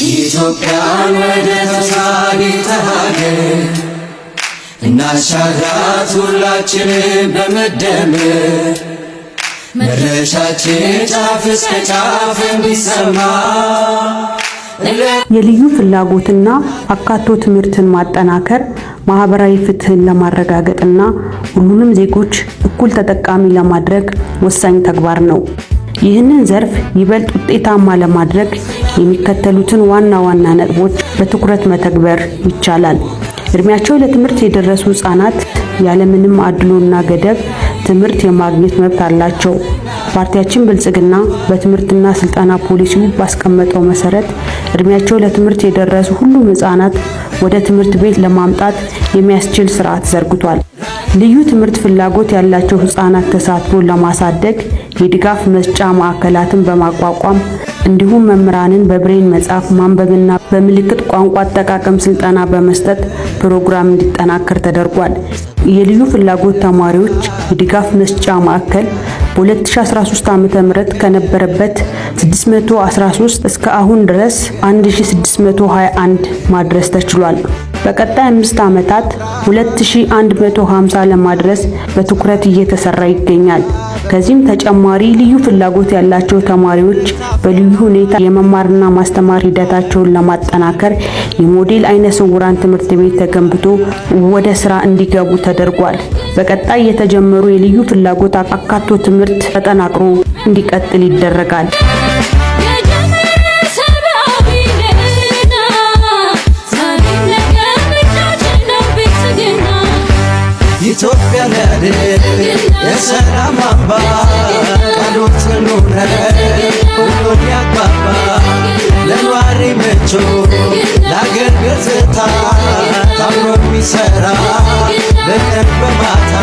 ኢትዮጵያን ወደ ተምሳሌተ ሀገር እናሻግራት ሁላችንም በመደመር፣ መድረሻችን ጫፍ እስከ ጫፍ እንዲሰማ። የልዩ ፍላጎትና አካቶ ትምህርትን ማጠናከር ማህበራዊ ፍትህን ለማረጋገጥና ሁሉንም ዜጎች እኩል ተጠቃሚ ለማድረግ ወሳኝ ተግባር ነው። ይህንን ዘርፍ ይበልጥ ውጤታማ ለማድረግ የሚከተሉትን ዋና ዋና ነጥቦች በትኩረት መተግበር ይቻላል። እድሜያቸው ለትምህርት የደረሱ ህጻናት ያለምንም አድሎና ገደብ ትምህርት የማግኘት መብት አላቸው። ፓርቲያችን ብልጽግና በትምህርትና ስልጠና ፖሊሲው ባስቀመጠው መሰረት እድሜያቸው ለትምህርት የደረሱ ሁሉም ህጻናት ወደ ትምህርት ቤት ለማምጣት የሚያስችል ስርዓት ዘርግቷል። ልዩ ትምህርት ፍላጎት ያላቸው ህጻናት ተሳትፎን ለማሳደግ የድጋፍ መስጫ ማዕከላትን በማቋቋም እንዲሁም መምህራንን በብሬል መጻፍ፣ ማንበብና በምልክት ቋንቋ አጠቃቀም ስልጠና በመስጠት ፕሮግራም እንዲጠናከር ተደርጓል። የልዩ ፍላጎት ተማሪዎች የድጋፍ መስጫ ማዕከል በ2013 ዓ.ም ከነበረበት 613 እስከ አሁን ድረስ 1621 ማድረስ ተችሏል። በቀጣይ 5 ዓመታት 2150 ለማድረስ በትኩረት እየተሰራ ይገኛል። ከዚህም ተጨማሪ ልዩ ፍላጎት ያላቸው ተማሪዎች በልዩ ሁኔታ የመማርና ማስተማር ሂደታቸውን ለማጠናከር የሞዴል አይነ ስውራን ትምህርት ቤት ተገንብቶ ወደ ስራ እንዲገቡ ተደርጓል። በቀጣይ የተጀመሩ የልዩ ፍላጎት አካቶ ትምህርት ተጠናክሮ እንዲቀጥል ይደረጋል። የጀመረ ሰብአዊነትና ዛሬም ነገ ምርጫችን ነው ብልጽግና። ኢትዮጵያ ሊያድን የሰላም አምባ፣ ቃሉ ጽኑ ነው ሁሉን ያግባባ፣ ለኗሪ ምቹ፣ ለአገር ገጽታ ታምኖ የሚሰራ በቀን በማታ።